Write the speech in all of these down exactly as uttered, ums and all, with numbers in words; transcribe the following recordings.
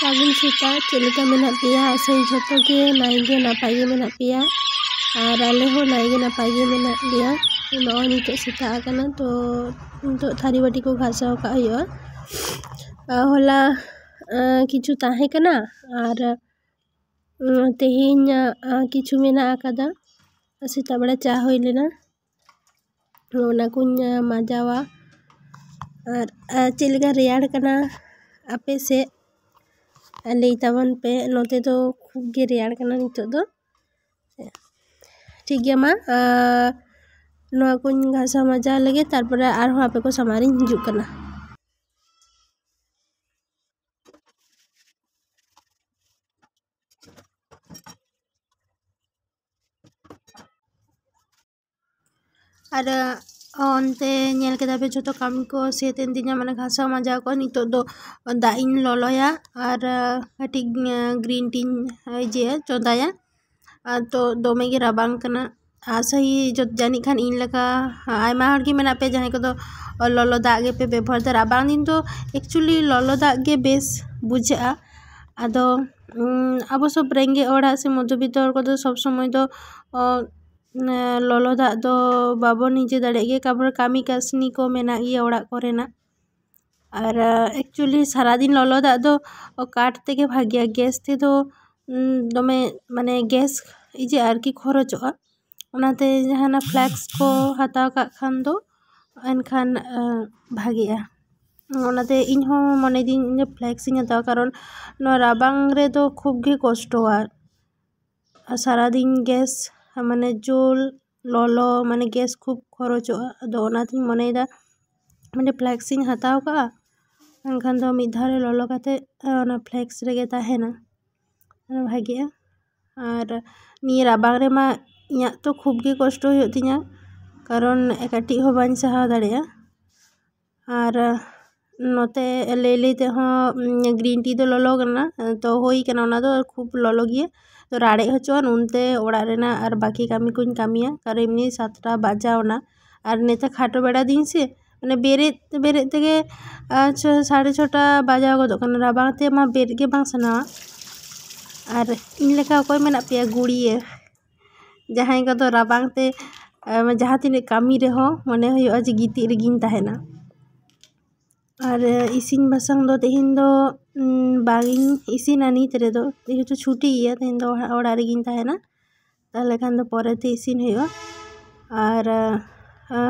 ᱥᱟᱹᱜᱩᱱ ᱥᱮᱛᱟᱜ, ᱪᱮᱫ ᱞᱮᱠᱟ ᱢᱮᱱᱟᱜ ᱯᱮᱭᱟ? ᱟᱥᱟᱭᱟᱹᱧ ᱡᱷᱚᱛᱚ ᱜᱮ ᱱᱟᱭ ᱜᱮ ᱱᱟᱯᱟᱭ ᱜᱮ ᱢᱮᱱᱟᱜ ᱯᱮᱭᱟ᱾ ᱟᱨ ᱟᱞᱮ ᱦᱚᱸ ᱱᱟᱭ ᱜᱮ ᱱᱟᱯᱟᱭ ᱜᱮ ᱢᱮᱱᱟᱜ ᱞᱮᱭᱟ᱾ ᱱᱚᱜᱼᱚᱭ ᱱᱤᱛᱚᱜ ᱥᱮᱛᱟᱜ ᱟᱠᱟᱱᱟ, ᱛᱚ ᱱᱤᱛᱚᱜ ᱛᱷᱟᱹᱨᱤ ᱵᱟᱹᱴᱤ ᱠᱚ ᱜᱷᱟᱥᱟᱣ ᱠᱟᱜ ᱦᱩᱭᱩᱜᱼᱟ᱾ ᱟᱨ ᱦᱚᱞᱟ, ᱟᱸ, ᱠᱤᱪᱷᱩ ᱛᱟᱦᱮᱸ ᱠᱟᱱᱟ, ᱟᱨ, ᱩᱸ, ᱛᱮᱦᱮᱧ, ᱟᱸ, ᱠᱤᱪᱷᱩ ᱢᱮᱱᱟᱜ ᱟᱠᱟᱫᱟ᱾ ᱥᱮᱛᱟᱜ ᱵᱮᱲᱟ ᱪᱟ ᱦᱩᱭ ᱞᱮᱱᱟ, ᱚᱱᱟ ᱠᱚᱧ, ᱟᱸ, ᱢᱟᱡᱟᱣᱟ᱾ ᱟᱨ, ᱟᱨ ᱪᱮᱫ ᱞᱮᱠᱟ ᱨᱮᱭᱟᱲ ᱠᱟᱱᱟ ᱟᱯᱮ ᱥᱮᱫ? ᱞᱟᱹᱭ ᱛᱟᱵᱚᱱ ᱯᱮ᱾ ᱱᱚᱛᱮ ᱫᱚ ᱠᱷᱩᱵ ᱜᱮ ᱨᱮᱭᱟᱲ ᱠᱟᱱᱟ ᱱᱤᱛᱚᱜ ᱫᱚ᱾ ᱴᱷᱤᱠ ᱜᱮᱭᱟ, ᱢᱟ, ᱟᱨ ᱱᱚᱣᱟ ᱠᱚᱧ ᱜᱷᱟᱥᱟᱣ ᱢᱟᱡᱟᱣ ᱞᱮᱜᱮ, ᱛᱟᱨᱯᱚᱨᱮ ᱟᱨᱦᱚᱸ ᱟᱯᱮ ᱠᱚ ᱥᱟᱢᱟᱝ ᱨᱤᱧ ᱦᱤᱡᱩᱜ ᱠᱟᱱᱟ᱾ ᱟᱨ, ᱚᱱᱛᱮ ᱧᱮᱞ ᱠᱮᱫᱟ ᱯᱮ ᱡᱷᱚᱛᱚ ᱠᱟᱹᱢᱤ ᱠᱚ ᱥᱟᱹᱛ ᱮᱱ ᱛᱤᱧᱟ, ᱢᱟᱱᱮ ᱜᱷᱟᱥᱟᱣ ᱢᱟᱡᱟᱣ ᱠᱚ᱾ ᱱᱤᱛᱚᱜ ᱫᱚ ᱫᱟᱜ ᱤᱧ ᱞᱚᱞᱚᱭᱟ ᱟᱨ ᱠᱟᱹᱴᱤᱡ green tea ᱤᱧ ᱤᱭᱟᱹᱭᱟ, ᱪᱚᱸᱫᱟᱭᱟ᱾ ᱟᱨ ᱛᱚ ᱫᱚᱢᱮ ᱜᱮ ᱨᱟᱵᱟᱝ ᱠᱟᱱᱟ᱾ ᱟᱥᱟᱭᱟᱹᱧ ᱡᱚᱛ-, ᱡᱟᱹᱱᱤᱡ ᱠᱷᱟᱱ ᱤᱧ ᱞᱮᱠᱟ ᱟᱭᱢᱟ ᱦᱚᱲ ᱜᱮ ᱢᱮᱱᱟᱜ ᱯᱮᱭᱟ ᱡᱟᱦᱟᱸᱭ ᱠᱚᱫᱚ ᱞᱚᱞᱚ ᱫᱟᱜ ᱜᱮᱯᱮ ᱵᱮᱵᱚᱦᱟᱨ ᱫᱟ᱾ ᱨᱟᱵᱟᱝ ᱫᱤᱱ ᱫᱚ actually ᱞᱚᱞᱚ ᱫᱟᱜ ᱜᱮ ᱵᱮᱥ ᱵᱩᱡᱷᱟᱹᱜᱼᱟ᱾ ᱟᱫᱚ, ᱩᱸ, ᱟᱵᱚ ᱥᱚᱵ ᱨᱮᱸᱜᱮᱡ ᱚᱲᱟᱜ ᱥᱮ ᱢᱚᱫᱽᱫᱷᱚᱵᱤᱛᱛᱚ ᱦᱚᱲ ᱠᱚᱫᱚ ᱥᱚᱵ ᱥᱚᱢᱚᱭ ᱫᱚ, ᱚ, ᱞᱚᱞᱚ ᱫᱟᱜ ᱫᱚ ᱵᱟᱵᱚᱱ ᱤᱭᱟᱹ ᱫᱟᱲᱮᱭᱟᱜ ᱜᱮᱭᱟ, ᱠᱟᱨᱚᱱ ᱠᱟᱹᱢᱤ ᱠᱟᱹᱥᱱᱤ ᱠᱚ ᱢᱮᱱᱟᱜ ᱜᱮᱭᱟ ᱚᱲᱟᱜ ᱠᱚᱨᱮᱱᱟᱜ᱾ ᱟᱨ, actually ᱥᱟᱨᱟᱫᱤᱱ ᱞᱚᱞᱚ ᱫᱟᱜ ᱫᱚ ᱠᱟᱴ ᱛᱮᱜᱮ ᱵᱷᱟᱜᱮᱭᱟ, gas ᱛᱮᱫᱚ, ᱩᱸ, ᱫᱚᱢᱮ, ᱢᱟᱱᱮ, gas ᱤᱭᱟᱹ ᱟᱨᱠᱤ ᱠᱷᱚᱨᱚᱪᱚᱜᱼᱟ᱾ ᱚᱱᱟᱛᱮ ᱡᱟᱦᱟᱱᱟᱜ flask ᱠᱚ ᱦᱟᱛᱟᱣ ᱠᱟᱜ ᱠᱷᱟᱱ ᱫᱚ ᱮᱱᱠᱷᱟᱱ, ᱟᱸ, ᱵᱷᱟᱜᱮᱜᱼᱟ᱾ ᱚᱱᱟᱛᱮ ᱤᱧ ᱦᱚᱸ ᱢᱚᱱᱮᱭᱫᱤᱧ ᱤᱧ ᱫᱚ flask ᱤᱧ ᱦᱟᱛᱟᱣᱟ, ᱠᱟᱨᱚᱱ ᱱᱚᱣᱟ ᱨᱟᱵᱟᱝ ᱨᱮᱫᱚ ᱠᱷᱩᱵ ᱜᱮ ᱠᱚᱥᱴᱚᱣᱟ᱾ ᱟᱨ ᱥᱟᱨᱟᱫᱤᱱ gas, ᱢᱟᱱᱮ ᱡᱳᱞ, ᱞᱚᱞᱚ, ᱢᱟᱱᱮ gas ᱠᱷᱩᱵ ᱠᱷᱚᱨᱚᱪᱚᱜᱼᱟ᱾ ᱟᱫᱚ ᱚᱱᱟᱛᱤᱧ ᱢᱚᱱᱮᱭᱮᱫᱟ, ᱢᱟᱱᱮ flask ᱤᱧ ᱦᱟᱛᱟᱣ ᱠᱟᱜᱼᱟ, ᱮᱱᱠᱷᱟᱱ ᱫᱚ ᱢᱤᱫ ᱫᱷᱟᱣ ᱨᱮ ᱞᱚᱞᱚ ᱠᱟᱛᱮ, ᱟᱨ ᱚᱱᱟ flask ᱨᱮᱜᱮ ᱛᱟᱦᱮᱱᱟ, ᱚᱱᱟ ᱵᱷᱟᱜᱮᱜᱼᱟ᱾ ᱟᱨ ᱱᱤᱭᱟᱹ ᱨᱟᱵᱟᱝ ᱨᱮᱢᱟ ᱤᱧᱟᱹᱜ ᱛᱚ ᱠᱷᱩᱵ ᱜᱮ ᱠᱚᱥᱴᱚ ᱦᱩᱭᱩᱜ ᱛᱤᱧᱟᱹ, ᱠᱟᱨᱚᱱ ᱠᱟᱹᱴᱤᱡ ᱦᱚᱸ ᱵᱟᱹᱧ ᱥᱟᱦᱟᱣ ᱫᱟᱲᱮᱭᱟᱜᱼᱟ᱾ ᱟᱨ ᱱᱚᱛᱮ ᱞᱟᱹᱭ ᱞᱟᱹᱭ ᱛᱮᱦᱚᱸ, ᱩᱸ, green tea ᱫᱚ ᱞᱚᱞᱚ ᱠᱟᱱᱟ, ᱛᱚ ᱦᱩᱭ ᱠᱟᱱᱟ, ᱚᱱᱟ ᱫᱚ ᱠᱷᱩᱵ ᱞᱚᱞᱚ ᱜᱮᱭᱟ᱾ ᱛᱚ ᱨᱟᱲᱮᱡ ᱦᱚᱪᱚᱣᱟᱱ, ᱩᱱᱛᱮ ᱚᱲᱟᱜ ᱨᱮᱱᱟᱜ ᱟᱨ ᱵᱟᱹᱠᱤ ᱠᱟᱹᱢᱤ ᱠᱚᱧ ᱠᱟᱹᱢᱤᱭᱟ, ᱠᱟᱨᱚᱱ ᱮᱢᱱᱤ ᱥᱟᱛᱴᱟ ᱵᱟᱡᱟᱣ ᱮᱱᱟ᱾ ᱟᱨ ᱱᱮᱛᱟᱨ ᱠᱷᱟᱴᱚ ᱵᱮᱲᱟ ᱫᱤᱱ ᱥᱮ, ᱢᱟᱱᱮ ᱵᱮᱨᱮᱫ ᱵᱮᱨᱮᱫ ᱛᱮᱜᱮ ᱟᱨ ᱪᱷᱚ ᱥᱟᱲᱮ ᱪᱷᱚᱴᱟ ᱵᱟᱡᱟᱣ ᱜᱚᱫᱚᱜ ᱠᱟᱱᱟ᱾ ᱨᱟᱵᱟᱝ ᱛᱮ ᱢᱟ ᱵᱮᱨᱮᱫ ᱜᱮ ᱵᱟᱝ ᱥᱟᱱᱟᱣᱟ᱾ ᱟᱨ ᱤᱧ ᱞᱮᱠᱟ ᱚᱠᱚᱭ ᱢᱮᱱᱟᱜ ᱯᱮᱭᱟ ᱜᱩᱲᱤᱭᱟᱹ, ᱡᱟᱦᱟᱸᱭ ᱠᱚᱫᱚ ᱨᱟᱵᱟᱝ ᱛᱮ ᱡᱟᱦᱟᱸ ᱛᱤᱱᱟᱹᱜ ᱠᱟᱹᱢᱤ ᱨᱮᱦᱚᱸ ᱢᱚᱱᱮ ᱦᱩᱭᱩᱜᱼᱟ ᱡᱮ ᱜᱤᱛᱤᱡ ᱨᱮᱜᱮᱧ ᱛᱟᱦᱮᱱᱟ᱾ ᱟᱨ ᱤᱥᱤᱱ ᱵᱟᱥᱟᱝ ᱫᱚ ᱛᱮᱦᱮᱧ ᱫᱚ ᱵᱟᱝ ᱤᱧ ᱤᱥᱤᱱᱟ ᱱᱤᱛ ᱨᱮᱫᱚ, ᱡᱮᱦᱮᱛᱩ ᱪᱷᱩᱴᱤ ᱜᱮᱭᱟ, ᱛᱮᱦᱮᱧ ᱫᱚ ᱚᱲᱟᱜ ᱨᱮᱜᱮᱧ ᱛᱟᱦᱮᱱᱟ᱾ ᱛᱟᱦᱚᱞᱮ ᱠᱷᱟᱱ ᱫᱚ ᱯᱚᱨᱮᱛᱮ ᱤᱥᱤᱱ ᱦᱩᱭᱩᱜᱼᱟ᱾ ᱟᱨ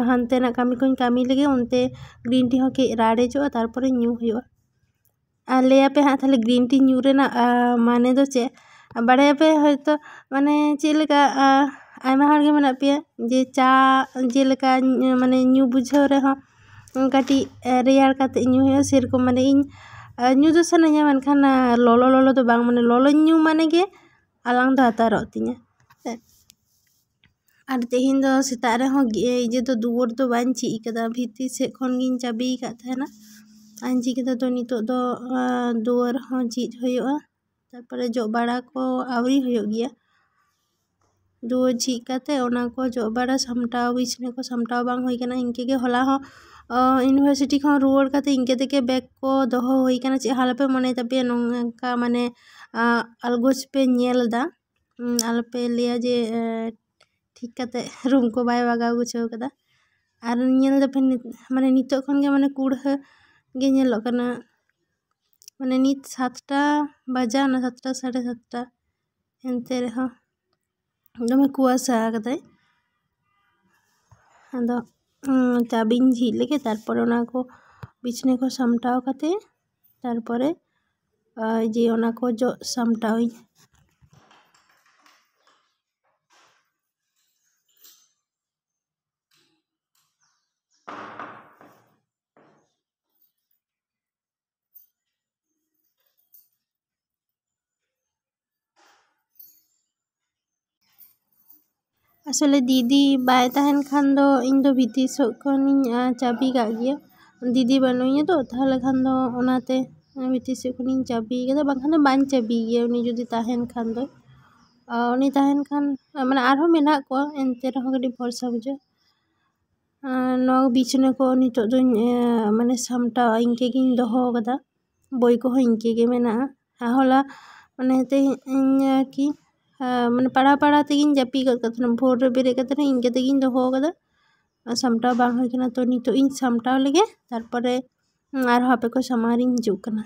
ᱦᱟᱱᱛᱮᱱᱟᱜ ᱠᱟᱹᱢᱤ ᱠᱚᱧ ᱠᱟᱹᱢᱤ ᱞᱮᱜᱮ, ᱚᱱᱛᱮ ᱜᱨᱤᱱ ᱴᱤ ᱦᱚᱸ ᱠᱟᱹᱡ ᱨᱟᱲᱮᱡᱚᱜᱼᱟ, ᱛᱟᱨᱯᱚᱨᱮ ᱧᱩ ᱦᱩᱭᱩᱜᱼᱟ᱾ ᱟᱨ ᱞᱟᱹᱭᱟᱯᱮ ᱦᱟᱸᱜ ᱛᱟᱦᱚᱞᱮ ᱜᱨᱤᱱ ᱴᱤ ᱧᱩ ᱨᱮᱱᱟᱜ ᱢᱟᱱᱮ ᱫᱚ ᱪᱮᱫ? ᱵᱟᱲᱟᱭᱟᱯᱮ ᱦᱚᱭᱛᱳ, ᱢᱟᱱᱮ ᱪᱮᱫ ᱞᱮᱠᱟ, ᱟᱭᱢᱟ ᱦᱚᱲ ᱜᱮ ᱢᱮᱱᱟᱜ ᱯᱮᱭᱟ ᱡᱮ ᱪᱟ ᱡᱮᱞᱮᱠᱟ ᱢᱟᱱᱮ ᱧᱩ ᱵᱩᱡᱷᱟᱹᱣ ᱨᱮᱦᱚᱸ ᱠᱟᱹᱴᱤᱡ ᱨᱮᱭᱟᱲ ᱠᱟᱛᱮ ᱧᱩ ᱦᱩᱭᱩᱜᱼᱟ, ᱥᱮᱨᱚᱠᱚᱢ ᱢᱟᱱᱮ ᱤᱧ ᱧᱩ ᱫᱚ ᱥᱟᱱᱟᱧᱟ, ᱢᱮᱱᱠᱷᱟᱱ ᱞᱚᱞᱚ ᱞᱚᱞᱚ ᱫᱚ ᱵᱟᱝ, ᱢᱟᱱᱮ ᱞᱚᱞᱚᱧ ᱧᱩ ᱢᱟᱱᱮ ᱜᱮ ᱟᱞᱟᱝ ᱫᱚ ᱟᱛᱟᱨᱚᱜ ᱛᱤᱧᱟᱹ᱾ ᱟᱨ ᱛᱮᱦᱮᱧ ᱫᱚ ᱥᱮᱛᱟᱜ ᱨᱮᱦᱚᱸ ᱤᱭᱟᱹ ᱫᱚ ᱫᱩᱣᱟᱹᱨ ᱫᱚ ᱵᱟᱹᱧ ᱡᱷᱤᱡ ᱠᱟᱫᱟ, ᱵᱷᱤᱛᱤᱨ ᱥᱮᱫ ᱠᱷᱚᱱ ᱜᱤᱧ ᱪᱟᱹᱵᱤ ᱟᱠᱟᱫ ᱛᱟᱦᱮᱱᱟ᱾ ᱟᱨ ᱡᱷᱤᱡ ᱠᱟᱛᱮ ᱫᱚ ᱱᱤᱛᱚᱜ ᱫᱚ ᱫᱩᱣᱟᱹᱨ ᱦᱚᱸ ᱡᱷᱤᱡ ᱦᱩᱭᱩᱜᱼᱟ᱾ ᱛᱟᱨᱯᱚᱨᱮ ᱡᱚᱜ ᱵᱟᱲᱟ ᱠᱚ ᱟᱹᱣᱨᱤ ᱦᱩᱭᱩᱜ ᱜᱮᱭᱟ, ᱫᱩᱣᱟᱹᱨ ᱡᱷᱤᱡ ᱠᱟᱛᱮ ᱚᱱᱟ ᱠᱚ ᱡᱚᱜ ᱵᱟᱲᱟ ᱥᱟᱢᱴᱟᱣ, ᱵᱤᱪᱷᱱᱟᱹ ᱠᱚ ᱥᱟᱢᱴᱟᱣ ᱵᱟᱝ ᱦᱩᱭ ᱠᱟᱱᱟ᱾ ᱤᱱᱠᱟᱹ ᱜᱮ ᱦᱚᱞᱟ ᱦᱚᱸ ᱤᱭᱩᱱᱤᱵᱷᱟᱨᱥᱤᱴᱤ ᱠᱷᱚᱱ ᱨᱩᱣᱟᱹᱲ ᱠᱟᱛᱮ ᱤᱱᱠᱟᱹ ᱛᱮᱜᱮ ᱵᱮᱜᱽ ᱠᱚ ᱫᱚᱦᱚ ᱦᱩᱭ ᱠᱟᱱᱟ᱾ ᱪᱮᱫ ᱦᱚᱸ ᱟᱞᱚᱯᱮ ᱢᱚᱱᱮᱭ ᱛᱟᱯᱮᱭᱟ ᱱᱚᱝᱠᱟ ᱢᱟᱱᱮ ᱟᱞᱜᱚᱡ ᱯᱮ ᱧᱮᱞ ᱮᱫᱟ, ᱟᱞᱚᱯᱮ ᱞᱟᱹᱭᱟ ᱡᱮ ᱴᱷᱤᱠ ᱠᱟᱛᱮ ᱨᱩᱢ ᱠᱚ ᱵᱟᱭ ᱵᱟᱜᱟᱣ ᱜᱩᱪᱷᱟᱹᱣ ᱠᱟᱫᱟ᱾ ᱟᱨ ᱧᱮᱞ ᱫᱟᱯᱮ ᱢᱟᱱᱮ ᱱᱤᱛᱚᱜ ᱠᱷᱚᱱ ᱜᱮ ᱢᱟᱱᱮ ᱠᱩᱲᱦᱟᱹ ᱜᱮ ᱧᱮᱞᱚᱜ ᱠᱟᱱᱟ᱾ ᱢᱟᱱᱮ ᱱᱤᱛ ᱥᱟᱛᱴᱟ ᱵᱟᱡᱟᱣ ᱱᱟ, ᱥᱟᱛᱴᱟ ᱥᱟᱲᱮ ᱥᱟᱛᱴᱟ, ᱮᱱᱛᱮ ᱨᱮᱦᱚᱸ ᱫᱚᱢᱮ ᱠᱩᱣᱟᱥᱟ ᱠᱟᱫᱟᱭ᱾ ᱟᱫᱚ ᱪᱟᱵᱤᱧ ᱡᱷᱤᱡ ᱞᱮᱜᱮ, ᱛᱟᱨᱯᱚᱨᱮ ᱚᱱᱟ ᱠᱚ ᱵᱤᱪᱷᱱᱟᱹ ᱠᱚ ᱥᱟᱢᱴᱟᱣ ᱠᱟᱛᱮ ᱛᱟᱨᱯᱚᱨᱮ ᱡᱮ ᱚᱱᱟ ᱠᱚ ᱡᱚᱜ ᱥᱟᱢᱴᱟᱣ ᱤᱧ᱾ ᱟᱥᱚᱞᱮ ᱫᱤᱫᱤ ᱵᱟᱭ ᱛᱟᱦᱮᱱ ᱠᱷᱟᱱ ᱫᱚ ᱤᱧ ᱫᱚ ᱵᱷᱤᱛᱤᱨ ᱥᱮᱫ ᱠᱷᱚᱱᱤᱧ ᱪᱟᱵᱤ ᱠᱟᱜ ᱜᱮᱭᱟ᱾ ᱫᱤᱫᱤ ᱵᱟᱹᱱᱩᱧᱟ ᱛᱚ, ᱛᱟᱦᱚᱞᱮ ᱠᱷᱟᱱ ᱫᱚ ᱚᱱᱟᱛᱮ ᱵᱷᱤᱛᱤᱨ ᱥᱮᱫ ᱠᱷᱚᱱᱤᱧ ᱪᱟᱵᱤ ᱠᱟᱫᱟ, ᱵᱟᱝᱠᱷᱟᱱ ᱫᱚ ᱵᱟᱹᱧ ᱪᱟᱵᱤ ᱜᱮᱭᱟ ᱩᱱᱤ ᱡᱩᱫᱤ ᱛᱟᱦᱮᱱ ᱠᱷᱟᱱ ᱫᱚ᱾ ᱩᱱᱤ ᱛᱟᱦᱮᱱ ᱠᱷᱟᱱ ᱢᱟᱱᱮ ᱟᱨᱦᱚᱸ ᱢᱮᱱᱟᱜ ᱠᱚᱣᱟ, ᱮᱱᱛᱮ ᱨᱮᱦᱚᱸ ᱠᱟᱹᱴᱤᱡ ᱵᱷᱚᱨᱥᱟ ᱵᱩᱡᱷᱟᱹᱜᱼᱟ᱾ ᱟᱨ ᱱᱚᱣᱟ ᱵᱤᱪᱷᱱᱟᱹ ᱠᱚ ᱱᱤᱛᱚᱜ ᱫᱚᱧ, ᱮᱸ, ᱢᱟᱱᱮ ᱥᱟᱢᱴᱟᱣ ᱤᱱᱠᱟᱹ ᱜᱤᱧ ᱫᱚᱦᱚ ᱟᱠᱟᱫᱟ᱾ ᱵᱳᱭ ᱠᱚᱦᱚᱸ ᱤᱱᱠᱟᱹ ᱜᱮ ᱢᱮᱱᱟᱜᱼᱟ᱾ ᱟᱨ ᱦᱚᱞᱟ ᱢᱟᱱᱮ ᱛᱮᱦᱮᱧ ᱤᱧ ᱟᱨᱠᱤ, ᱟᱸ, ᱢᱟᱱᱮ ᱯᱟᱲᱦᱟᱣ ᱯᱟᱲᱦᱟᱣ ᱛᱮᱜᱤᱧ ᱡᱟᱹᱯᱤᱫ ᱜᱚᱫ ᱠᱟᱜ ᱛᱟᱦᱮᱱᱟ᱾ ᱵᱷᱳᱨ ᱨᱮ ᱵᱮᱨᱮᱫ ᱠᱟᱛᱮ ᱤᱱᱠᱟᱹ ᱛᱮᱜᱤᱧ ᱫᱚᱦᱚ ᱟᱠᱟᱫᱟ᱾ ᱟᱨ ᱥᱟᱢᱴᱟᱣ ᱵᱟᱝ ᱦᱩᱭ ᱠᱟᱱᱟ᱾ ᱛᱚ ᱱᱤᱛᱚᱜ ᱤᱧ ᱥᱟᱢᱴᱟᱣ ᱞᱮᱜᱮ, ᱛᱟᱨᱯᱚᱨᱮ, ᱩᱸ, ᱟᱨᱦᱚᱸ ᱟᱯᱮ ᱠᱚ ᱥᱟᱢᱟᱝ ᱨᱤᱧ ᱦᱤᱡᱩᱜ ᱠᱟᱱᱟ᱾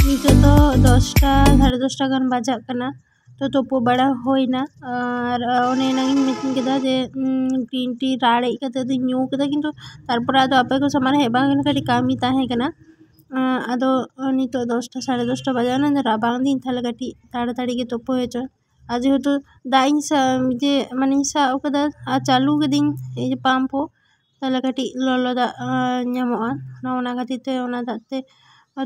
ᱱᱤᱛᱚᱜ ᱫᱚ ᱫᱚᱥᱴᱟ, ᱥᱟᱲᱮ ᱫᱚᱥᱴᱟ ᱜᱟᱱ ᱵᱟᱡᱟᱜ ᱠᱟᱱᱟ᱾ ᱛᱚ, ᱛᱳᱯᱳ ᱵᱟᱲᱟ ᱦᱩᱭᱱᱟ᱾ ᱟᱨ, ᱟ, ᱚᱱᱮ ᱮᱱᱟᱝ ᱤᱧ ᱢᱮᱛᱟᱹᱧ ᱠᱮᱫᱟ ᱡᱮ, ᱩᱸ, green tea ᱨᱟᱲᱮᱡ ᱠᱟᱛᱮ ᱫᱚᱧ ᱧᱩ ᱠᱮᱫᱟ, ᱠᱤᱱᱛᱩ ᱛᱟᱨᱯᱚᱨᱮ ᱟᱫᱚ ᱟᱯᱮ ᱠᱚ ᱥᱟᱢᱟᱝ ᱨᱮ ᱦᱮᱡ ᱵᱟᱝ ᱦᱩᱭ ᱞᱮᱱᱟ, ᱠᱟᱹᱴᱤᱡ ᱠᱟᱹᱢᱤ ᱛᱟᱦᱮᱸ ᱠᱟᱱᱟ᱾ ᱟ, ᱟᱫᱚ ᱱᱤᱛᱚᱜ ᱫᱚᱥᱴᱟ, ᱥᱟᱲᱮ ᱫᱚᱥᱴᱟ ᱵᱟᱡᱟᱣ ᱮᱱᱟ, ᱨᱟᱵᱟᱝ ᱫᱤᱱ, ᱛᱟᱦᱞᱮ ᱠᱟᱹᱴᱤᱡ ᱛᱟᱲᱟᱛᱟᱲᱤ ᱜᱮ ᱛᱳᱯᱳ ᱦᱚᱪᱚ᱾ ᱟᱨ ᱡᱮᱦᱮᱛᱩ ᱫᱟᱜ ᱤᱧ ᱥᱟ-, ᱡᱮ, ᱢᱟᱱᱮᱧ ᱥᱟᱵ ᱠᱟᱫᱟ ᱟᱨ ᱪᱟᱹᱞᱩ ᱠᱟᱹᱫᱟᱹᱧ, ᱮᱭ ᱡᱮ pump ᱦᱚᱸ, ᱛᱟᱦᱞᱮ ᱠᱟᱹᱴᱤᱡ ᱞᱚᱞᱚ ᱫᱟᱜ, ᱟ, ᱧᱟᱢᱚᱜᱼᱟ᱾ ᱚᱱᱟ, ᱚᱱᱟ ᱠᱷᱟᱹᱛᱤᱨ ᱛᱮ ᱚᱱᱟ ᱫᱟᱜ ᱛᱮ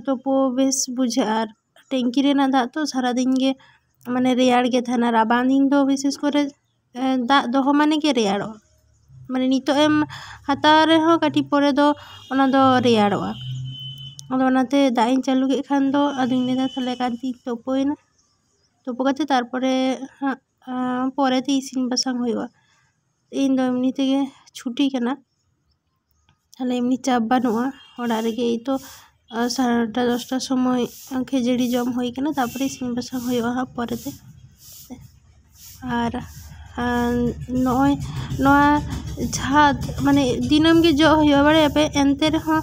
ᱛᱳᱯᱳ ᱵᱮᱥ ᱵᱩᱡᱷᱟᱹᱜᱼᱟ᱾ ᱟᱨ ᱴᱮᱝᱠᱤ ᱨᱮᱱᱟᱜ ᱫᱟᱜ ᱛᱚ ᱥᱟᱨᱟᱫᱤᱱ ᱜᱮ, ᱢᱟᱱᱮ, ᱨᱮᱭᱟᱲ ᱜᱮ ᱛᱟᱦᱮᱱᱟ᱾ ᱨᱟᱵᱟᱝ ᱫᱤᱱ ᱫᱚ ᱵᱤᱥᱮᱥ ᱠᱚᱨᱮ, ᱮ, ᱫᱟᱜ ᱫᱚᱦᱚ ᱢᱟᱱᱮ ᱜᱮ ᱨᱮᱭᱟᱲᱚᱜᱼᱟ᱾ ᱢᱟᱱᱮ, ᱱᱤᱛᱚᱜ ᱮᱢ ᱦᱟᱛᱟᱣ ᱨᱮᱦᱚᱸ ᱠᱟᱹᱴᱤᱡ ᱯᱚᱨᱮ ᱫᱚ ᱚᱱᱟ ᱫᱚ ᱨᱮᱭᱟᱲᱚᱜᱼᱟ᱾ ᱟᱫᱚ ᱚᱱᱟᱛᱮ ᱫᱟᱜ ᱤᱧ ᱪᱟᱹᱞᱩ ᱠᱮᱫ ᱠᱷᱟᱱ ᱫᱚ ᱟᱫᱚᱧ ᱢᱮᱱᱫᱟ, ᱛᱟᱦᱞᱮ ᱮᱠᱟᱞ ᱛᱤᱧ ᱛᱳᱯᱳᱭᱮᱱᱟ᱾ ᱛᱩᱯᱩ ᱠᱟᱛᱮ ᱛᱟᱨᱯᱚᱨᱮ ᱦᱟᱸᱜ, ᱟᱸ, ᱯᱚᱨᱮᱛᱮ ᱤᱥᱤᱱ ᱵᱟᱥᱟᱝ ᱦᱩᱭᱩᱜᱼᱟ᱾ ᱤᱧ ᱫᱚ ᱮᱢᱱᱤ ᱛᱮᱜᱮ ᱪᱷᱩᱴᱤ ᱠᱟᱱᱟ, ᱛᱟᱦᱞᱮ ᱮᱢᱱᱤ ᱪᱟᱯ ᱵᱟᱹᱱᱩᱜᱼᱟ᱾ ᱚᱲᱟᱜ ᱨᱮᱜᱮ ᱮᱭ ᱛᱚ, ᱟᱸ, ᱥᱟᱲᱮ ᱱᱚᱴᱟ ᱫᱚᱥᱴᱟ ᱥᱚᱢᱚᱭ ᱠᱷᱟᱹᱡᱟᱹᱲᱤ ᱡᱚᱢ ᱦᱩᱭ ᱠᱟᱱᱟ, ᱛᱟᱨᱯᱚᱨᱮ ᱤᱥᱤᱱ ᱵᱟᱥᱟᱝ ᱦᱩᱭᱩᱜᱼᱟ ᱦᱟᱸᱜ ᱯᱚᱨᱮᱛᱮ᱾ ᱟᱨ, ᱟᱨ ᱱᱚᱜᱼᱚᱭ ᱱᱚᱣᱟ ᱡᱷᱟᱫ, ᱢᱟᱱᱮ, ᱫᱤᱱᱟᱹᱢ ᱜᱮ ᱡᱚᱜ ᱦᱩᱭᱩᱜᱼᱟ, ᱵᱟᱲᱟᱭᱟᱯᱮ? ᱮᱱᱛᱮ ᱨᱮᱦᱚᱸ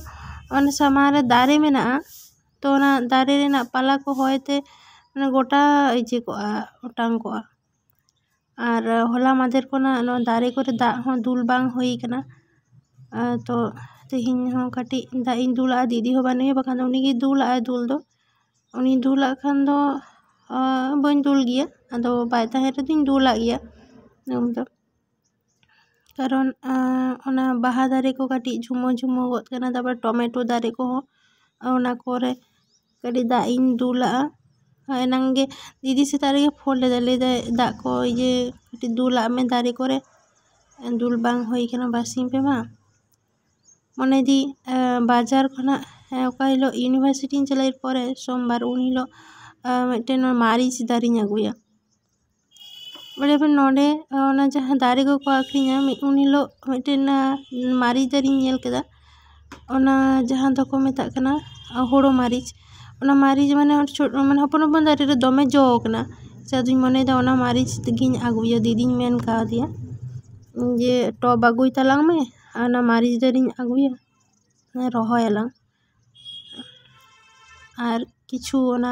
ᱚᱱᱟ ᱥᱟᱢᱟᱝ ᱨᱮ ᱫᱟᱨᱮ ᱢᱮᱱᱟᱜᱼᱟ, ᱛᱚ ᱚᱱᱟ ᱫᱟᱨᱮ ᱨᱮᱱᱟᱜ ᱯᱟᱞᱟ ᱠᱚ ᱦᱚᱭ ᱛᱮ, ᱢᱟᱱᱮ, ᱜᱚᱴᱟ ᱤᱭᱟᱹ ᱠᱚᱜᱼᱟ, ᱚᱴᱟᱝ ᱠᱚᱜᱼᱟ᱾ ᱟᱨ ᱦᱚᱞᱟ ᱢᱟᱫᱷᱮᱨ ᱠᱷᱚᱱᱟᱜ ᱱᱚᱣᱟ ᱫᱟᱨᱮ ᱠᱚᱨᱮ ᱫᱟᱜ ᱦᱚᱸ ᱫᱩᱞ ᱵᱟᱝ ᱦᱩᱭ ᱠᱟᱱᱟ᱾ ᱟᱨ ᱛᱚ ᱛᱮᱦᱮᱧ ᱦᱚᱸ ᱠᱟᱹᱴᱤᱡ ᱫᱟᱜ ᱤᱧ ᱫᱩᱞᱟᱜᱼᱟ, ᱫᱤᱫᱤ ᱦᱚᱸ ᱵᱟᱹᱱᱩᱭᱟ, ᱵᱟᱠᱷᱟᱱ ᱫᱚ ᱩᱱᱤᱜᱮᱭ ᱫᱩᱞᱟᱜᱼᱟᱭ ᱫᱩᱞ ᱫᱚ᱾ ᱩᱱᱤ ᱫᱩᱞᱟᱜ ᱠᱷᱟᱱ ᱫᱚ, ᱟᱸ, ᱵᱟᱹᱧ ᱫᱩᱞ ᱜᱮᱭᱟ, ᱟᱫᱚ ᱵᱟᱭ ᱛᱟᱦᱮᱱ ᱨᱮᱫᱚᱧ ᱫᱩᱞᱟᱜ ᱜᱮᱭᱟ ᱫᱩᱞ ᱫᱚ᱾ ᱠᱟᱨᱚᱱ, ᱟᱸ, ᱚᱱᱟ ᱵᱟᱦᱟ ᱫᱟᱨᱮ ᱠᱚ ᱠᱟᱹᱴᱤᱡ ᱡᱷᱩᱢᱟᱹ ᱡᱷᱩᱢᱟᱹ ᱜᱚᱫ ᱠᱟᱱᱟ, ᱛᱟᱨᱯᱚᱨ ᱴᱚᱢᱮᱴᱳ ᱫᱟᱨᱮ ᱠᱚᱦᱚᱸ, ᱚᱱᱟ ᱠᱚᱨᱮ ᱠᱟᱹᱴᱤᱡ ᱫᱟᱜ ᱤᱧ ᱫᱩᱞᱟᱜᱼᱟ᱾ ᱟᱨ ᱮᱱᱟᱝ ᱜᱮ ᱫᱤᱫᱤ ᱥᱮᱛᱟᱜ ᱨᱮᱜᱮ ᱯᱷᱳᱱ ᱞᱮᱫᱟ, ᱞᱟᱹᱭᱫᱟᱭ, "ᱫᱟᱜ ᱠᱚ ᱤᱭᱟᱹ ᱠᱟᱹᱴᱤᱡ ᱫᱩᱞᱟᱜ ᱢᱮ ᱫᱟᱨᱮ ᱠᱚᱨᱮ, ᱫᱩᱞ ᱵᱟᱝ ᱦᱩᱭ ᱠᱟᱱᱟ ᱵᱟᱨᱥᱤᱧ ᱯᱮ ᱢᱟ᱾" ᱢᱚᱱᱮᱭᱮᱫᱟᱹᱧ, ᱮ, ᱵᱟᱡᱟᱨ ᱠᱷᱚᱱᱟᱜ, ᱮ, ᱚᱠᱟ ᱦᱤᱞᱳᱜ ᱤᱭᱩᱱᱤᱵᱷᱟᱨᱥᱤᱴᱤᱧ ᱪᱟᱞᱟᱜ ᱮᱨ ᱯᱚᱨᱮ ᱥᱳᱢᱵᱟᱨ, ᱩᱱ ᱦᱤᱞᱳᱜ, ᱮ, ᱢᱤᱫᱴᱮᱱ ᱢᱟᱹᱨᱤᱪ ᱫᱟᱨᱮᱧ ᱟᱹᱜᱩᱭᱟ᱾ ᱵᱟᱲᱟᱭᱟᱯᱮ, ᱱᱚᱰᱮ, ᱮ, ᱚᱱᱟ ᱡᱟᱦᱟᱸ ᱫᱟᱨᱮ ᱠᱚᱠᱚ ᱟᱹᱠᱷᱨᱤᱧᱟ, ᱢᱤᱫ, ᱩᱱ ᱦᱤᱞᱳᱜ ᱢᱤᱫᱴᱮᱱ, ᱮ, ᱢᱟᱹᱨᱤᱪ ᱫᱟᱨᱮᱧ ᱧᱮᱞ ᱠᱮᱫᱟ᱾ ᱚᱱᱟ ᱡᱟᱦᱟᱸ ᱫᱚᱠᱚ ᱢᱮᱛᱟᱜ ᱠᱟᱱᱟ, ᱮ, ᱦᱳᱲᱳ ᱢᱟᱹᱨᱤᱪ᱾ ᱚᱱᱟ ᱢᱟᱹᱨᱤᱪ ᱢᱟᱱᱮ ᱪᱷᱳ-, ᱢᱟᱱᱮ ᱦᱚᱯᱚᱱ ᱦᱚᱯᱚᱱ ᱫᱟᱨᱮ ᱨᱮ ᱫᱚᱢᱮ ᱡᱚ ᱠᱟᱱᱟ᱾ ᱥᱮ ᱟᱫᱚᱧ ᱢᱚᱱᱮᱭᱮᱫᱟ ᱚᱱᱟ ᱢᱟᱹᱨᱤᱪ ᱛᱮᱜᱤᱧ ᱟᱹᱜᱩᱭᱟ, ᱫᱤᱫᱤᱧ ᱢᱮᱱ ᱠᱟᱣᱫᱮᱭᱟ ᱡᱮ, "ᱴᱚᱵ ᱟᱹᱜᱩᱭ ᱛᱟᱞᱟᱝ ᱢᱮ ᱟᱨ ᱚᱱᱟ ᱢᱟᱹᱨᱤᱪ ᱫᱟᱨᱮᱧ ᱟᱹᱜᱩᱭᱟ, ᱨᱚᱦᱚᱭᱟᱞᱟᱝ᱾" ᱟᱨ ᱠᱤᱪᱷᱩ ᱚᱱᱟ,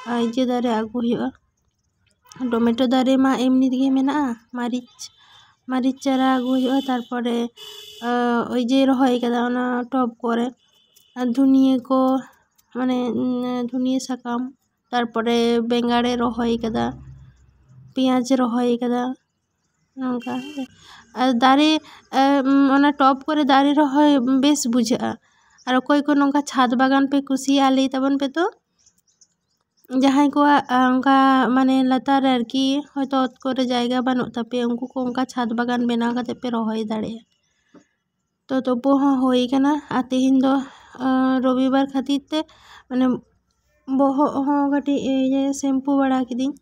ᱟ, ᱤᱭᱟᱹ ᱫᱟᱨᱮ ᱟᱹᱜᱩ ᱦᱩᱭᱩᱜᱼᱟ᱾ ᱴᱚᱢᱮᱴᱳ ᱫᱟᱨᱮ ᱢᱟ ᱮᱢᱱᱤ ᱛᱮᱜᱮ ᱢᱮᱱᱟᱜᱼᱟ, ᱢᱟᱹᱨᱤᱪ, ᱢᱟᱹᱨᱤᱪ ᱪᱟᱨᱟ ᱟᱹᱜᱩ ᱦᱩᱭᱩᱜᱼᱟ, ᱛᱟᱨᱯᱚᱨᱮ, ᱟ, ᱳᱭ ᱡᱮ ᱨᱚᱦᱚᱭ ᱠᱟᱫᱟ ᱚᱱᱟ ᱴᱚᱵ ᱠᱚᱨᱮ, ᱟᱨ ᱫᱷᱩᱱᱤᱭᱟᱹ ᱠᱚ, ᱢᱟᱱᱮ, ᱩᱸ, ᱫᱷᱩᱱᱤᱭᱟᱹ ᱥᱟᱠᱟᱢ, ᱛᱟᱨᱯᱚᱨᱮ ᱵᱮᱸᱜᱟᱲᱮ ᱨᱚᱦᱚᱭ ᱠᱟᱫᱟ, ᱯᱮᱸᱭᱟᱡᱽ ᱨᱚᱦᱚᱭ ᱠᱟᱫᱟ, ᱱᱚᱝᱠᱟ᱾ ᱟᱨ ᱫᱟᱨᱮ, ᱮ, ᱩᱸ, ᱚᱱᱟ ᱴᱚᱵ ᱠᱚᱨᱮ ᱫᱟᱨᱮ ᱨᱚᱦᱚᱭ ᱵᱮᱥ ᱵᱩᱡᱷᱟᱹᱜᱼᱟ᱾ ᱟᱨ ᱚᱠᱚᱭ ᱠᱚ ᱱᱚᱝᱠᱟ ᱪᱷᱟᱫᱽ ᱵᱟᱜᱟᱱ ᱯᱮ ᱠᱩᱥᱤᱭᱟᱜᱼᱟ, ᱞᱟᱹᱭ ᱛᱟᱵᱚᱱ ᱯᱮ ᱛᱚ᱾ ᱡᱟᱦᱟᱸᱭ ᱠᱚᱣᱟᱜ, ᱟ, ᱚᱱᱠᱟ ᱢᱟᱱᱮ ᱞᱟᱛᱟᱨ ᱨᱮ ᱟᱨᱠᱤ ᱦᱚᱭᱛᱳ ᱚᱛ ᱠᱚᱨᱮ ᱡᱟᱭᱜᱟ ᱵᱟᱹᱱᱩᱜ ᱛᱟᱯᱮᱭᱟ, ᱩᱱᱠᱩ ᱠᱚ ᱚᱱᱠᱟ ᱪᱷᱟᱫᱽ ᱵᱟᱜᱟᱱ ᱵᱮᱱᱟᱣ ᱠᱟᱛᱮ ᱯᱮ ᱨᱚᱦᱚᱭ ᱫᱟᱲᱮᱭᱟᱜᱼᱟ᱾ ᱛᱚ ᱛᱩᱯᱩ ᱦᱚᱸ ᱦᱩᱭ ᱠᱟᱱᱟ, ᱟᱨ ᱛᱮᱦᱮᱧ ᱫᱚ, ᱟ, ᱨᱚᱵᱤᱵᱟᱨ ᱠᱷᱟᱹᱛᱤᱨ ᱛᱮ, ᱢᱟᱱᱮ, ᱵᱚᱦᱚᱜ ᱦᱚᱸ ᱠᱟᱹᱴᱤᱡ ᱤᱭᱟᱹ ᱥᱮᱢᱯᱩ ᱵᱟᱲᱟ ᱠᱤᱫᱤᱧ᱾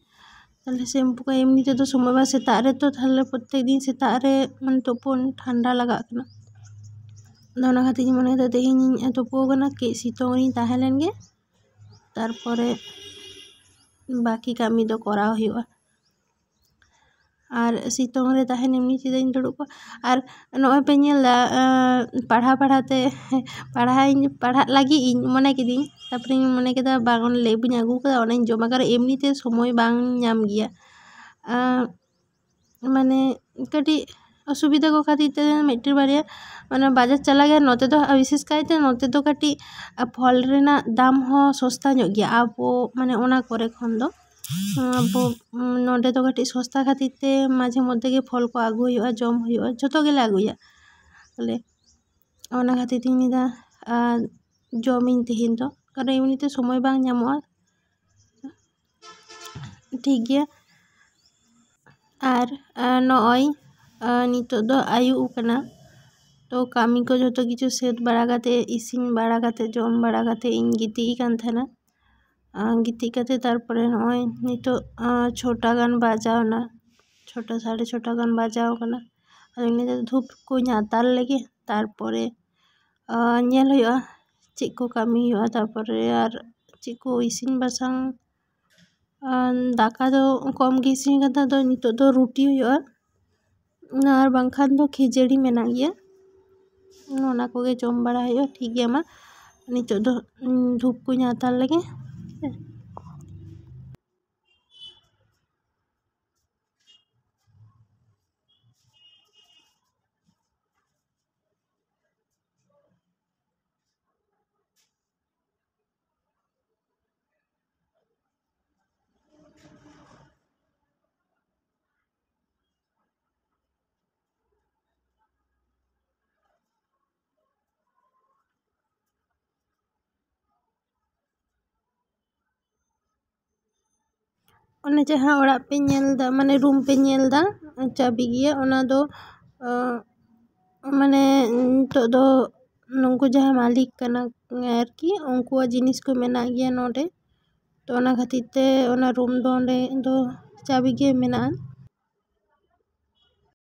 ᱛᱟᱦᱞᱮ ᱥᱮᱢᱯᱩ ᱠᱚ ᱮᱢᱱᱤ ᱛᱮᱫᱚ ᱥᱚᱢᱚᱭ ᱵᱟᱝ, ᱥᱮᱛᱟᱜ ᱨᱮᱛᱚ ᱛᱟᱦᱞᱮ ᱯᱨᱚᱛᱛᱮᱠ ᱫᱤᱱ ᱥᱮᱛᱟᱜ ᱨᱮ ᱢᱟᱱᱮ ᱛᱩᱯᱩᱱ ᱴᱷᱟᱱᱰᱟ ᱞᱟᱜᱟᱜ ᱠᱟᱱᱟ᱾ ᱟᱫᱚ ᱚᱱᱟ ᱠᱷᱟᱹᱛᱤᱨ ᱤᱧ ᱢᱚᱱᱮ ᱠᱮᱫᱟ ᱛᱮᱦᱮᱧ ᱤᱧ ᱛᱩᱯᱩ ᱟᱠᱟᱱᱟ, ᱠᱟᱹᱡ ᱥᱤᱛᱩᱝ ᱨᱤᱧ ᱛᱟᱦᱮᱸ ᱞᱮᱱ ᱜᱮ, ᱛᱟᱨᱯᱚᱨᱮ ᱵᱟᱹᱠᱤ ᱠᱟᱹᱢᱤ ᱫᱚ ᱠᱚᱨᱟᱣ ᱦᱩᱭᱩᱜᱼᱟ᱾ ᱟᱨ ᱥᱤᱛᱩᱝ ᱨᱮ ᱛᱟᱦᱮᱱ ᱮᱢᱱᱤ ᱪᱮᱫᱟᱜ ᱤᱧ ᱫᱩᱲᱩᱵ ᱠᱚᱜᱼᱟ? ᱟᱨ ᱱᱚᱜᱼᱚᱭ ᱯᱮ ᱧᱮᱞ ᱮᱫᱟ, ᱟᱸ, ᱯᱟᱲᱦᱟᱣ ᱯᱟᱲᱦᱟᱣ ᱛᱮ ᱯᱟᱲᱦᱟᱣ ᱤᱧ, ᱯᱟᱲᱦᱟᱜ ᱞᱟᱹᱜᱤᱫ ᱤᱧ ᱢᱚᱱᱮ ᱠᱤᱫᱤᱧ, ᱛᱟᱨᱯᱚᱨᱮᱧ ᱢᱚᱱᱮ ᱠᱮᱫᱟ ᱵᱟᱝ, ᱚᱱᱟ ᱞᱮᱵᱩᱧ ᱟᱹᱜᱩ ᱠᱟᱫᱟ, ᱚᱱᱟᱧ ᱡᱚᱢᱟ, ᱠᱟᱨᱚᱱ ᱮᱢᱱᱤ ᱛᱮ ᱥᱚᱢᱚᱭ ᱵᱟᱝ ᱧᱟᱢ ᱜᱮᱭᱟ᱾ ᱟᱸ, ᱢᱟᱱᱮ ᱠᱟᱹᱴᱤᱡ ᱚᱥᱩᱵᱤᱫᱟ ᱠᱚ ᱠᱷᱟᱹᱛᱤᱨ ᱛᱮ ᱢᱤᱫᱴᱮᱱ ᱵᱟᱨᱭᱟ ᱢᱟᱱᱮ ᱵᱟᱡᱟᱨ ᱪᱟᱞᱟᱜ ᱜᱮ, ᱱᱚᱛᱮ ᱫᱚ ᱵᱤᱥᱮᱥ ᱠᱟᱭᱛᱮ ᱱᱚᱛᱮ ᱫᱚ ᱠᱟᱹᱴᱤᱡ ᱯᱷᱚᱞ ᱨᱮᱱᱟᱜ ᱫᱟᱢ ᱦᱚᱸ ᱥᱚᱥᱛᱟ ᱧᱚᱜ ᱜᱮᱭᱟ ᱟᱵᱚ ᱢᱟᱱᱮ ᱚᱱᱟ ᱠᱚᱨᱮ ᱠᱷᱚᱱ ᱫᱚ᱾ ᱟᱵᱚ ᱱᱚᱰᱮ ᱫᱚ ᱠᱟᱹᱴᱤᱡ ᱥᱚᱥᱛᱟ ᱠᱷᱟᱹᱛᱤᱨ ᱛᱮ ᱢᱟᱡᱷᱮ ᱢᱚᱫᱽᱫᱷᱮ ᱜᱮ ᱯᱷᱚᱞ ᱠᱚ ᱟᱹᱜᱩ ᱦᱩᱭᱩᱜᱼᱟ, ᱡᱚᱢ ᱦᱩᱭᱩᱜᱼᱟ, ᱡᱷᱚᱛᱚ ᱜᱮᱞᱮ ᱟᱹᱜᱩᱭᱟ ᱵᱚᱞᱮ᱾ ᱚᱱᱟ ᱠᱷᱟᱹᱛᱤᱨ ᱛᱤᱧ ᱞᱟᱹᱭᱫᱟ, ᱟᱨ ᱡᱚᱢᱤᱧ ᱛᱮᱦᱮᱧ ᱫᱚ, ᱠᱟᱨᱚᱱ ᱮᱢᱱᱤ ᱛᱮ ᱥᱚᱢᱚᱭ ᱵᱟᱝ ᱧᱟᱢᱚᱜᱼᱟ᱾ ᱴᱷᱤᱠ ᱜᱮᱭᱟ᱾ ᱟᱨ, ᱟᱨ ᱱᱚᱜᱼᱚᱭ, ᱟᱨ ᱱᱤᱛᱚᱜ ᱫᱚ ᱟᱹᱭᱩᱵ ᱟᱠᱟᱱᱟ, ᱛᱚ ᱠᱟᱹᱢᱤ ᱠᱚ ᱡᱷᱚᱛᱚ ᱠᱤᱪᱷᱩ ᱥᱟᱹᱛ ᱵᱟᱲᱟ ᱠᱟᱛᱮ, ᱤᱥᱤᱱ ᱵᱟᱲᱟ ᱠᱟᱛᱮ, ᱡᱚᱢ ᱵᱟᱲᱟ ᱠᱟᱛᱮ ᱤᱧ ᱜᱤᱛᱤᱡ ᱟᱠᱟᱱ ᱛᱟᱦᱮᱱᱟ᱾ ᱟᱨ ᱜᱤᱛᱤᱡ ᱠᱟᱛᱮ ᱛᱟᱨᱯᱚᱨᱮ ᱱᱚᱜᱼᱚᱭ ᱱᱤᱛᱚᱜ, ᱟᱨ ᱪᱷᱚᱴᱟ ᱜᱟᱱ ᱵᱟᱡᱟᱣ ᱮᱱᱟ, ᱪᱷᱚᱴᱟ, ᱥᱟᱲᱮ ᱪᱷᱚᱴᱟ ᱜᱟᱱ ᱵᱟᱡᱟᱣ ᱟᱠᱟᱱᱟ᱾ ᱟᱫᱚ ᱤᱧ ᱞᱟᱹᱭᱫᱟ ᱫᱷᱩᱯ ᱠᱚᱧ ᱟᱛᱟᱨ ᱞᱮᱜᱮ, ᱛᱟᱨᱯᱚᱨᱮ, ᱟᱨ ᱧᱮᱞ ᱦᱩᱭᱩᱜᱼᱟ ᱪᱮᱫ ᱠᱚ ᱠᱟᱹᱢᱤ ᱦᱩᱭᱩᱜᱼᱟ, ᱛᱟᱨᱯᱚᱨᱮ ᱟᱨ ᱪᱮᱫ ᱠᱚ ᱤᱥᱤᱱ ᱵᱟᱥᱟᱝ᱾ ᱟᱨ ᱫᱟᱠᱟ ᱫᱚ ᱠᱚᱢ ᱜᱮ ᱤᱥᱤᱱ ᱠᱟᱱᱟ, ᱫᱚ ᱱᱤᱛᱚᱜ ᱫᱚ ᱨᱩᱴᱤ ᱦᱩᱭᱩᱜᱼᱟ, ᱟᱨ ᱵᱟᱝᱠᱷᱟᱱ ᱫᱚ ᱠᱷᱟᱹᱡᱟᱹᱲᱤ ᱢᱮᱱᱟᱜ ᱜᱮᱭᱟ, ᱚᱱᱟ ᱠᱚᱜᱮ ᱡᱚᱢ ᱵᱟᱲᱟ ᱦᱩᱭᱩᱜᱼᱟ᱾ ᱴᱷᱤᱠ ᱜᱮᱭᱟ, ᱢᱟ ᱱᱤᱛᱚᱜ ᱫᱚ, ᱩᱸ, ᱫᱷᱩᱯ ᱠᱚᱧ ᱟᱛᱟᱨ ᱞᱮᱜᱮ᱾ ᱚᱱᱮ ᱡᱟᱦᱟᱸ ᱚᱲᱟᱜ ᱯᱮ ᱧᱮᱞ ᱮᱫᱟ, ᱢᱟᱱᱮ ᱨᱩᱢ ᱯᱮ ᱧᱮᱞ ᱮᱫᱟ, ᱪᱟᱹᱵᱤ ᱜᱮᱭᱟ, ᱚᱱᱟ ᱫᱚ, ᱟᱸ, ᱢᱟᱱᱮ ᱱᱤᱛᱚᱜ ᱫᱚ ᱱᱩᱠᱩ ᱡᱟᱦᱟᱸ ᱢᱟᱹᱞᱤᱠ ᱠᱟᱱᱟ ᱟᱨᱠᱤ, ᱩᱱᱠᱩᱣᱟᱜ ᱡᱤᱱᱤᱥ ᱠᱚ ᱢᱮᱱᱟᱜ ᱜᱮᱭᱟ ᱱᱚᱰᱮ᱾ ᱛᱚ ᱚᱱᱟ ᱠᱷᱟᱹᱛᱤᱨ ᱛᱮ ᱚᱱᱟ ᱨᱩᱢ ᱫᱚ ᱚᱸᱰᱮ ᱫᱚ ᱪᱟᱹᱵᱤ ᱜᱮ ᱢᱮᱱᱟᱜᱼᱟ᱾